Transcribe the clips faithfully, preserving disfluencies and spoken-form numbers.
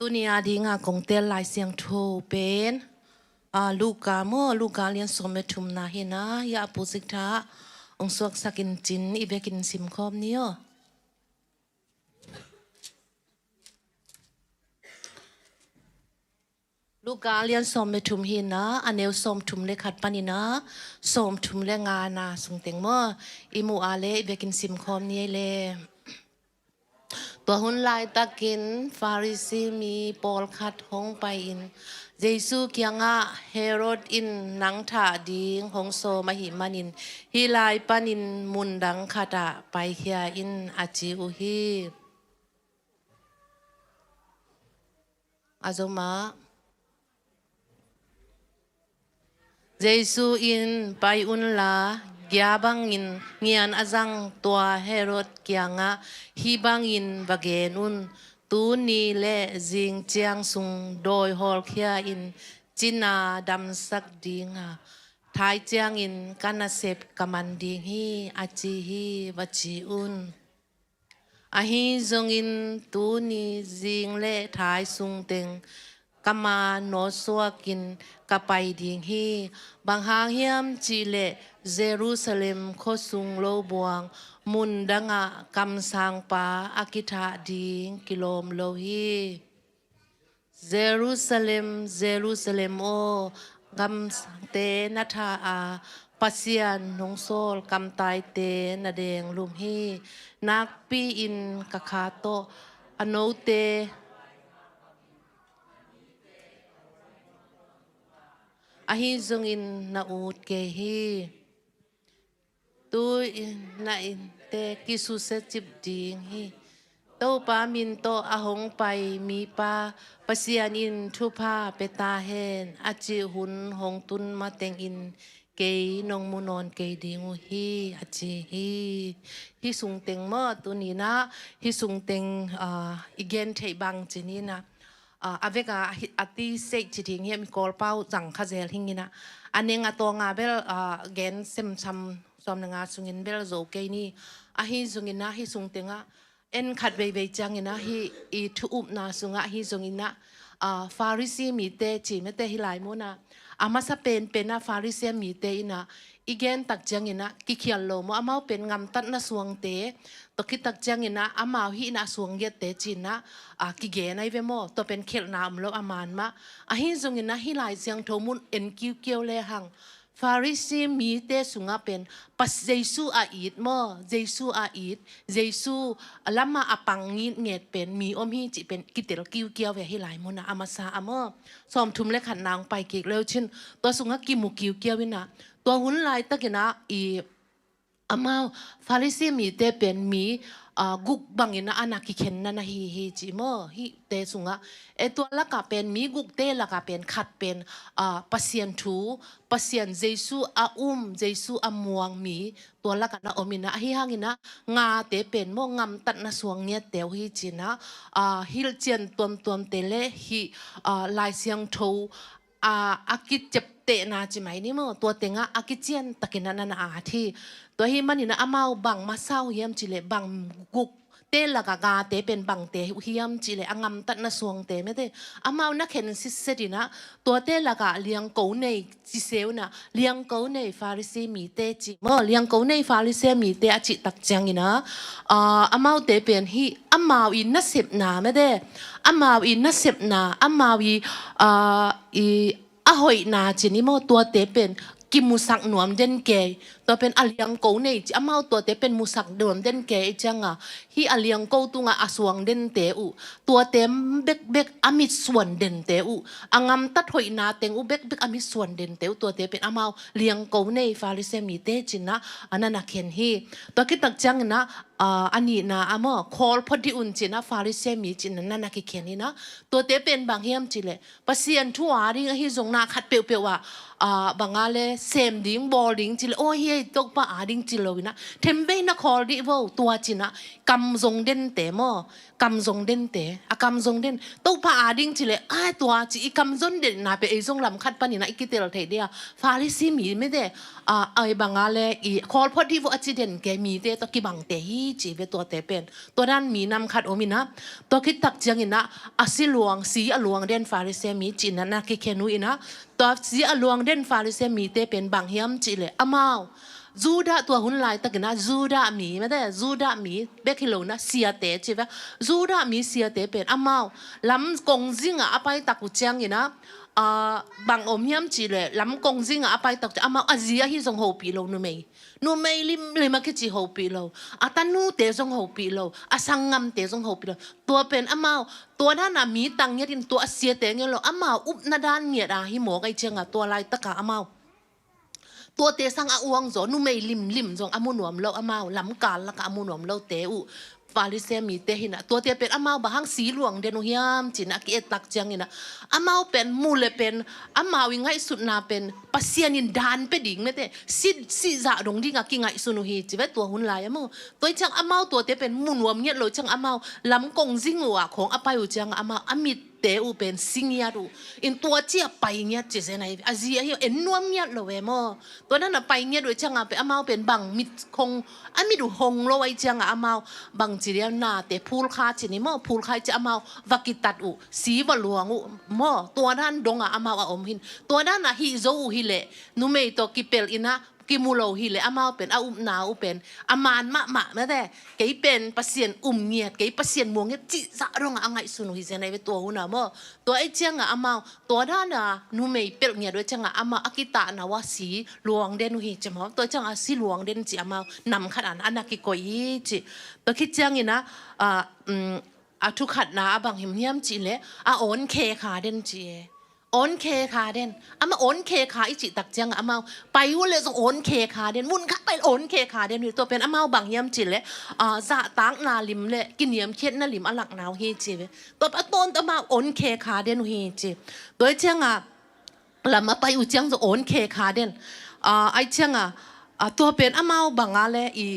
Tuni a dinga kong tel Lai Siangtho pen, a, Luka maw, Luka lian sawm le thumna hi na, ya a pu Zik Tha hong suaksak in cin i vekin simkhawm ni aw. Luka lian sawm le thum hi na, a neu sawm thum le khat panin a sawm thum le nga na sungteng maw, i muh a le i vekin simkhawm ni ei le. Tua hun laitakin Farisi mi pawlkhat hong pai-in Jesu kiangah, Herod in nang thah ding hong sawm ahih manin hih lai panin mundang khatah paikhia in, a ci uh hi. A zomah Jesu in, pai unla, gia bangin ngian a zang tua Herod kiangah hih bangin va gen un: Tuni le zing ciang sung dawi hawlkhia in, cina damsak ding a, thai ciangin ka nasep ka man ding hi, a ci hi, va ci un. Ahi zongin tuni zing le thai sungteng ka ma nawsuakin ka pai ding hi. Bang hang hiam cihleh Jerusalem khuasung lobuang mundangah kamsangpa a kithah ding kilawm lo hi. Jerusalem, Jerusalem aw, kamsangte na thah a, Pasian hong sawl kamtaite na denglum hi. Nakpi-in ka kha tawh a note, ahi zongin na ut kei hi. Tu-in na innte kisusia cip ding hi. Topa min tawh a hong pai mipa Pasian in thupha pia ta hen, a cih hun hong tun matengin kei nong mu nawn kei ding uh hi, a ci hi. Hih sungteng maw, tuni-in ah hih sungteng, ah, i gen theih bang ci-in ah, a, a vek a, a ti seih ci ding hiam, i Kawlpau zang kha zel hi-in ah. A neng a tawng a bel, a, gen semsam sawm le nga sungin bel zo kei ni. Ahi zongin ah hih sungteng ah en khat veivei ciangin ah hih i thu upna sungah ahi zongin ah, a, Farisi mite ci mete hih lai mun ah. A masa penpen ah Farisi mite in ah i gen tak ciangin ah kikhial lo maw, amau pen ngamtatna suangte, tua khit tak ciangin ah amau hihna suang giatte ci-in ah, a, kigen ahi ve maw, tua pen khelhna om lo a man mah. Ahi zongin ah hih Lai Siangtho mun en kiukiau lehang Farisi mite sungah pen Pas-, Jesu a it maw, Jesu a it, Jesu lamah a pang ngitnget pen mi om hi cih pen kitel kiukiau ve hih lai mun ah a masa ah maw. Sawmthum le khatna hong pai kik leu cin, tua sungah kimu kiukiau in ah, tua hun laitakin ah i amau Farisi mite pen mi, a, guk bangin ah a na kikhen na na hi hi ci maw. Hihte sungah, e, tua lakah pen mi gukte lakah pen khat pen, a, Pasian thu, Pasian Jesu a um, Jesu a muang mi, tua lakah na om in ah, ahi hangin ah ngate pen maw ngamtatna suang ngiatte uh hi ci-in ah, a, hilhcian tuamtuamte le hih, a, Lai Siangtho, a, a kiciaptehna ci mai ni maw, tua tengah a kician takin ah na na at hi. Tua ahih manin ah amau bang masa uh hiam cihleh, bang gukte lakah ngate pen bangte uh hiam cihleh, a ngamtatna suangte mete, amau na khen sitset in ah, tuate lakah liangko nei ci se uh in ah, liangko nei Farisi mite ci maw, liangko nei Farisi mite a cih tak ciangin ah, a, amaute pen hih amau i nasepna mete, amau i nasepna, amau i, a, i a hoihna ci ni maw, tuate pen kimusak nuam den kei. Tua pen a liangko nei ci, amau tuate pen musak nuam den kei ciangah, hih a liangko tungah a suang dente uh, tuate bekbek a mitsuan dente uh, a ngamtat hoihna teng uh bekbek a mitsuan dente uh, tuate pen amau liangko nei Farisi mite ci-in ah a na na khen hi. Tua khit tak ciangin ah, a, a nihna ah maw, khawl phot dih un ci-in ah Farisi mi ci-in ah na na kikhen in ah, tuate pen bang hiam cihleh, Pasian thu a ding ahi zong na khat peuhpeuh ah, a, bang a le sem ding, bawl ding cihleh, aw hi ei, Topa a ding ci lo in ah, themvei na khawl dih vo, tua ci-in ah kam zong dente maw, kam zong dente, a kam zong den, Topa a ding cihleh, ai, tua ci i kam zong denna pen ei zong lam khat panin ah i kitel thei dia, Farisi mi mete, a, ai bang a le i khawl phot dih vo a ci den kei mite tawh kibangte hi hi ci ve tuate pen. Tua dan mi nam khat om in ah, tua khit tak ciangin ah, a si luang, si a luang den Pharisee mi ci-in ah na kikhen uh in ah, tua si a luang den Pharisee mite pen bang hiam cih leh amau Judah, tua hun laitakin ah Judah mi, mate, Judah mi bek hi lo in ah siate ci ve. Judah mi siate pen amau lam kong zingah a paitak uh ciangin ah, ah, bang om hiam cih leh lam kong zingah a paitak uh ciang amau a zi ahi zong hopih lo, numei, numei limlim a kici hopih lo, a tanute zong hopih lo, a sanggamte zong hopih lo. Tua pen amau, tua dan a mi tang ngiat in tua a siate ngiat lo, amau upna dan ngiat a hi mawk ahih ciangah tua laitaka amau tuate sang a uang zaw, numei limlim zong a mu nuam lo, amau lamkal lakah a mu nuam lote uh Pharisee mite hi in ah, tuate pen amau bang hang si luang den uh hiam ci-in ah a ki-et tak ciangin ah, amau pen mu le pen amau i ngaihsutna pen Pasian in dan pia ding, mate, si, si zah dong dingah kingaihsun uh hi ci ve tua hun lai ah maw. Tua ahih ciang amau tuate pen mu nuam ngiat lo ciang amau lam kong zing uh ah khawng a pai uh ciangah amau a mit te uh pen si ngiat uh in, tua ci a pai ngiat ci zen ahi ve. A zi ahi en nuam ngiat lo e maw. Tua dan a pai ngiat uh ciangah pen amau pen bang mit khong, a mit uh hong lo ahih ciangah amau bang ci dia, nate phulkha ci ni maw, phulkha ci amau va kitat uh, si va luang uh maw. Tua dan dongah amau a om hi in. Tua dan a hih zo uh hi leh numei tawh kipelh in ah kimu lo hi leh amau pen a upna uh pen a man mahmah, mate, kei pen Pasian um ngiat, kei Pasian muang ngiat cih zah dongah a ngaihsun uh hi zen ahi ve tua hun ah maw. Tua ahih ciangah amau tua dan a numei pelh ngiat uh ciangah amau a kitahna uh a si luang den uh hi ci maw. Tua ciangah si luang den ci amau nam khat an a na kikoih hi ci. Tua khit ciangin ah, ah, um, a thu khatna a bang hiam hiam cih leh a awn khe kha den ci e. Awn khe kha den. Amau awn khe kha i cih tak ciangah amau pai uh leh zong awn khe kha den. Mun khat pai awn khe kha den uh hi. Tua pen amau bang hiam cih leh, ah, zahtakna lim le kiniamkhiatna lim a lakna uh hi ci ve. Tua pen a tawntung amau awn khe kha den uh hi ci. Tua ahih ciangah lam a pai uh ciang zong awn khe kha den. Ah, ahih ciangah, ah, tua pen amau bang a leh i,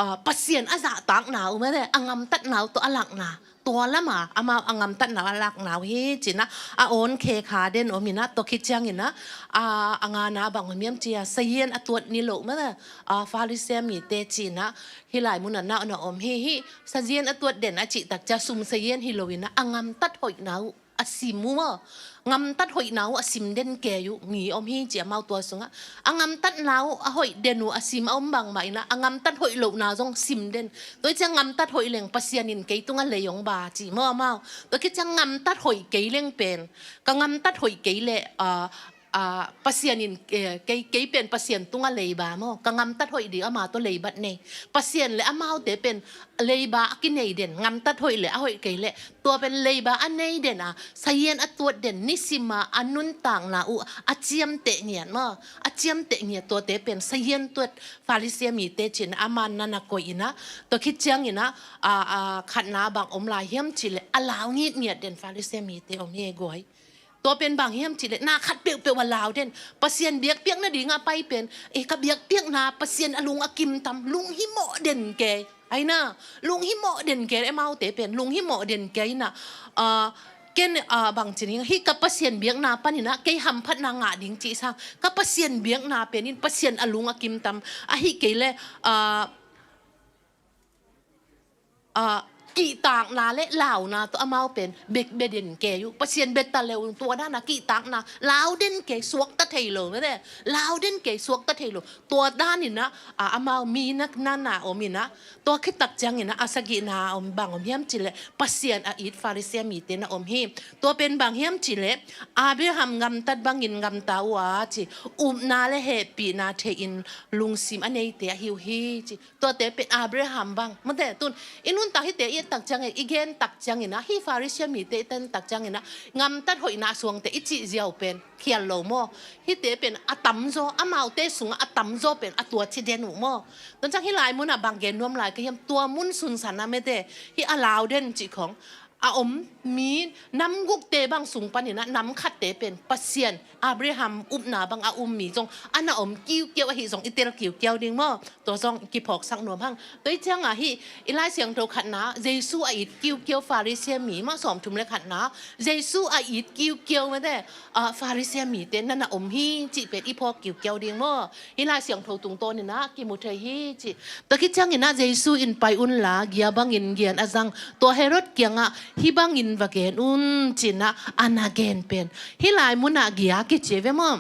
ah, Pasian a zahtakna uh, mate, a ngamtatna uh tawh a lakna, tua lamah amau a ngamtatna uh a lakna uh hi ci-in ah a awn khe kha den om in ah, tua khit ciangin ah, ah, a ngana bang om hiam cih leh sazian a tuat ni lo, mate, ah, Pharisee mite ci-in ah hih lai munah na, na om hi. Hih sazian a tuat den a cih tak ciang sum sazian hi lo in ah a ngamtat hoihna uh a sim uh maw. Ngamtat hoihna uh a sim den kei uh mi om hi ci amau tua sungah. A ngamtatna uh a hoih den uh a sim a om bangmah in ah a ngamtat hoih lohna zong sim den. Tua ahih ciang ngamtat hoih leng Pasian in kei tungah lei hong ba ci maw amau. Tua khit ciang ngamtat hoih kei leng pen, ka ngamtat hoih kei leh, ah, ah, Pasian in, eh, kei, kei pen Pasian tungah leiba maw, ka ngamtat hoih ding ama tawh leibat nei. Pasian le amaute pen leiba a kinei den, ngamtat hoih le a hoih kei leh. Tua pen leiba a nei den a, sazian a tuat den, nisima a nuntakna uh a ciamteh ngiat maw, a ciamteh ngiat tuate pen sazian tuat Pharisee mite ci-in ah a man na na koih in ah, tua khit ciangin ah, ah, ah, khatna bang om lai hiam cih leh a lau ngitngiat den Pharisee mite om hi e guai. Tua pen bang hiam cih leh na khat peuhpeuh a lau den. Pasian biakpiak nadingah a pai pen, eh, ka biakpiakna Pasian a lung a kimtam, lunghimawh den kei. Ai na, lunghimawh den kei, amaute pen lunghimawh den kei in ah, ah, ken, ah, bang ci ni, hih ka Pasian biakna panin ah kei hamphatna ngah ding cih sang, ka Pasian biakna pen in Pasian a lung a kimtam, ahih kei leh, ah, ah, kihtakna le launa tawh amau pen bek bia den kei uh. Pasian bia ta le uh, tua dan a kihtakna lau den kei, suakta thei lo, mate, lau den kei, suakta thei lo. Tua dan in ah, ah, amau mi na, na, na om in ah, tua khit tak ciangin ah a sagihna om bang om hiam cih leh Pasian a it Pharisee mite na om hi. Tua pen bang hiam cih leh Abraham ngamtat bangin ngamta uh a ci, upna le hehpihna thei-in lungsim a neite ahi uh hi ci. Tuate pen Abraham bang, mate, tun i nuntak hihte i et tak ciangin, i gen tak ciangin ah, hih Pharisee mite i et tak ciangin ah, ngamtat hoihna suangte i cih ziau pen khial lo maw. Hihte pen a tamzaw, amaute sungah a tamzaw pen a tua ci den uh maw. Tua ciang hih lai munah bang gen nuam lai ka hiam, tua mun sunsan ah, mate, hih a lau den cih khong, a om mi nam gukte bang sung panin ah nam khatte pen Pasian Abraham upna bang a um mi zong a na om kiukiau ahi zong i tel kiukiau ding maw? Tua zong kiphawksak nuam hang. Tua hi ciangah hih i Lai Siangtho khatna Jesu a it kiukiau Farisi mi maw, sawmthum le khatna Jesu a it kiukiau mate, ah, Farisi mite na na om hi cih pen i phawk kiukiau ding maw? Hih Lai Siangtho tungtawnin ah kimu thei hi cih. Tua khit ciangin ah Jesu in, "Pai unla, gia bangin gia na zang, tua Herod kiangah hih bangin va gen un," ci-in ah a na gen pen. Hih lai munah gia kici ve maw?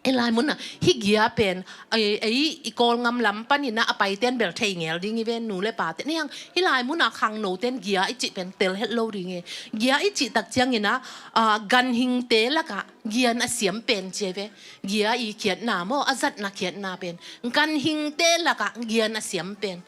Hih lai munah hih gia pen ei, ei i Kawlgam lam panin ah a paite'n bel thei ngel ding hi ve, nu le pate. Ni hang, hih lai munah khangnote'n gia i cih pen tel het lo ding hi. Gia i cih tak ciangin ah, ah, ganhingte lakah gia na siam pen ci hi ve. Gia i khiatna maw, a zatna khiatna pen. Ganhingte lakah gia na siam pen.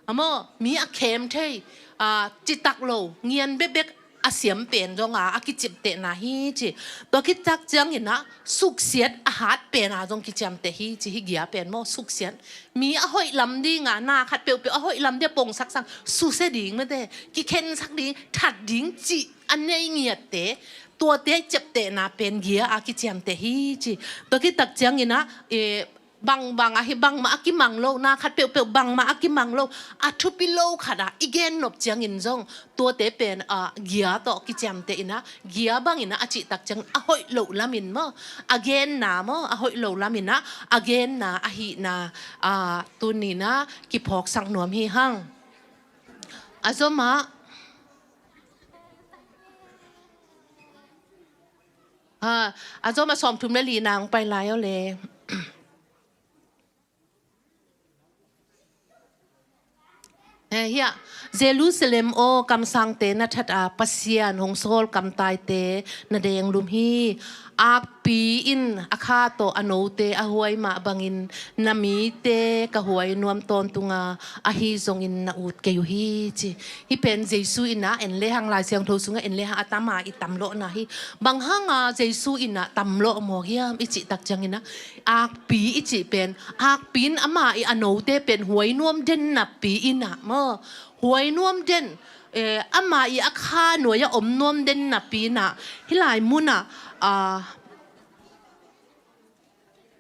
A maw, mi a khem thei, a, citak lo, ngian bekbek a siam pen zong a, a kiciamtehna hi ci. Tua khit tak ciangin ah suksiat a hat pen a zong kiciamteh hi ci, hih gia pen maw, suksiat. Mi a hoih lam ding a, na khat peuhpeuh a hoih lam ding a pongsak sang, susia ding mate, kikhensak ding, that ding cih a nei ngiatte, tuate ciaptehna pen gia a kiciamteh hi ci. Tua khit tak ciangin ah, eh, bangbang ahi, bangmah a kimang lo, na khat peuhpeuh bangmah a kimang lo, a thupi lo khat ah i gen nop ciangin zong tuate pen, ah, gia tawh kiciamteh in ah, gia bangin ah a cih tak ciangin a hoih loh lamin maw, a genna maw, a hoih loh lamin ah a genna ahihna, ah, tuni-in ah kiphawksak nuam hi hang. A zomah, ah, a zomah sawmthum le lina hong pai lai aw le. Eh, hiah, Jerusalem aw, kamsangte na that a, Pasian hong sawl kamtaite na denglum hi. Akpi in a kha tawh a note a huai mah bangin na mite ka huai nuam tawntung a, ahi zongin na ut kei uh hi ci. Hih pen Jesu in ah en lehang, Lai Siangtho sungah en lehang a tam a i tamlawhna hi. Bang hanga Jesu in ah tamlawh mawk hiam i cih tak ciangin ah, akpi i cih pen, akpi in ama i a note pen huai nuam den napi in ah maw, huai nuam den, eh, ama i a kha nuai-ah om nuam den napi in ah, hih lai munah, ah,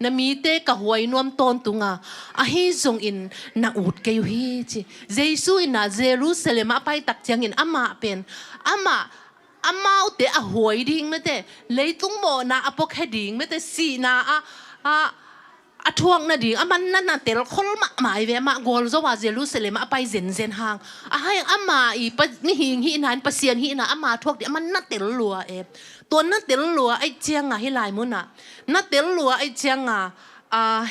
na mite ka huai nuam tawntung a, ahi zongin na ut kei uh hi ci. Jesu in ah Jerusalem ah a pai tak ciangin amah pen, amah amaute a huai ding mate, leitung mawhna a puakhia ding mate, sihna a, a, a thuak nading, aman na na telkhol mahmah hi ve, amah gualzo a Jerusalem ah a pai zenzen hang. Ahih hang ama i pa, mihing hihna in, Pasian hihna ama thuak ding, aman na tel lua e. Tua na tel lua ahih cianga hih lai munah, na tel lua ahih cianga, a,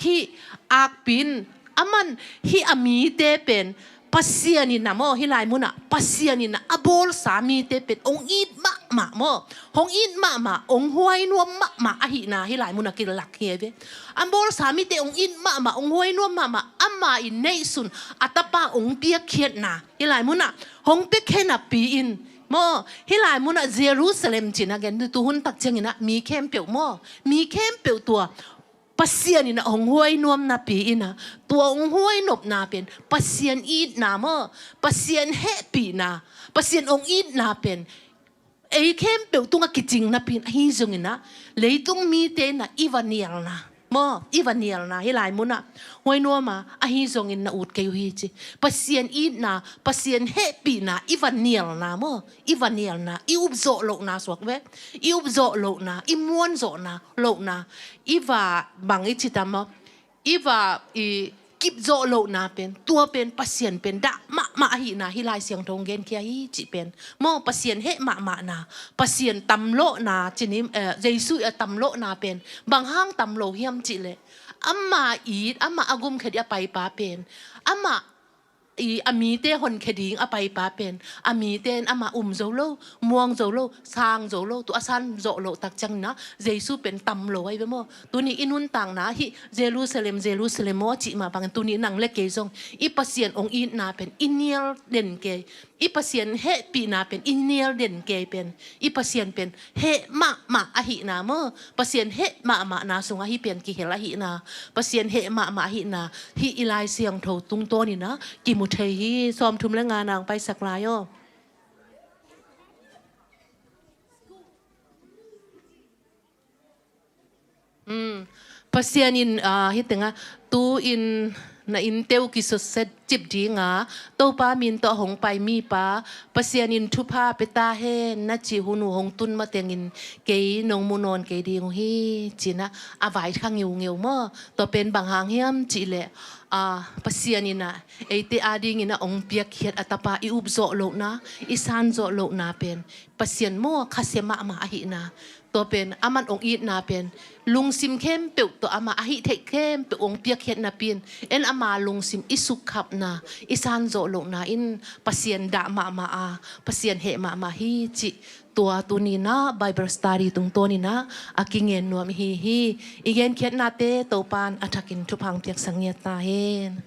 hih akpi in, aman hih a mite pen, Pasian in ah maw, hih lai munah Pasian in ah a bawlsa mite pen hong it mahmah maw, hong it mahmah, hong huai nuam mahmah ahihna hih lai munah kilak hi ve. A bawlsa mite hong it mahmah, hong huai nuam mahmah, ama in neihsun a tapa hong piakkhiatna hih lai munah hong piakhia napi in maw, hih lai munah Jerusalem ci-in a gen, tu hun tak ciangin ah mi khempeuh maw, mi khempeuh tua Pasian in ah hong huai nuam napi in ah, tua hong huai nopna pen Pasian itna maw, Pasian hehpihna, Pasian hong itna pen ei khempeuh tungah kicing napi in, ahi zongin ah leitung mite in ah i va nialna maw, i va nialna hih lai munah huai nuam a, ahi zongin na ut kei uh hi ci. Pasian itna, Pasian hehpihna i va nialna maw, i va nialna, i upzawh lohna suak ve, i upzawh lohna, i muanzawhna lohna, i va bang i ci tam maw, i va i kipzawh lohna pen, tua pen Pasian pen dah mahmah ahihna hih lai siangtho hong genkhia hi cih pen maw, Pasian heh mahmahna, Pasian tamlawhna ci ni, eh, Jesu i a tamlawhna pen bang hang tamlo hiam cih leh, ama it, ama a gumkhia ding a paipa pen, ama i a mite honkhia ding a paipa pen, a mite in ama um zo lo, muang zo lo, sang zo lo, tua a san zawh loh tak ciangin ah Jesu pen tamlo ahi ve maw. Tuni i nuntakna hih Jerusalem, Jerusalem aw cih mah bangin tuni nang le kei zong i Pasian hong itna pen i nial den kei, i Pasian hehpihna pen i nial den kei pen, i Pasian pen heh mahmah ahihna maw, Pasian heh mahmahna sungah hih pen kihel ahihna, Pasian heh mahmah ahihna hih i lai siangtho tungtawnin ah kimu thei hi. Sawmthum le ngana hong paisak lai aw. Pasian in, ah, hih tengah, tu-in na innteu kisutset cip dinga, Topa min tawh a hong pai mipa, Pasian in thupha pia ta hen na cih hun uh hong tun matengin kei nong mu nawn kei ding uh hi, ci-in ah a vai kha ngeungeu maw. Tua pen bang hang hiam cih leh, ah, Pasian in ah eite adingin ah hong piakkhiat a tapa i up zawh lohna, i san zawh lohna pen Pasian maw khasia mahmah ahihna. Tua pen aman hong itna pen lungsim khempeuh tawh amah a hih theih khempeuh hong piakkhiat napi-in, en ama lungsim i sukkhapna, i san zawh lohna in Pasian dah mahmah a, Pasian heh mahmah hi cih tua tuni-in ah Bible study tungtawnin ah a kingen nuam ihi hi. I genkhiatnate Topa'n a thakin thupha hong piaksak ngiat ta hen.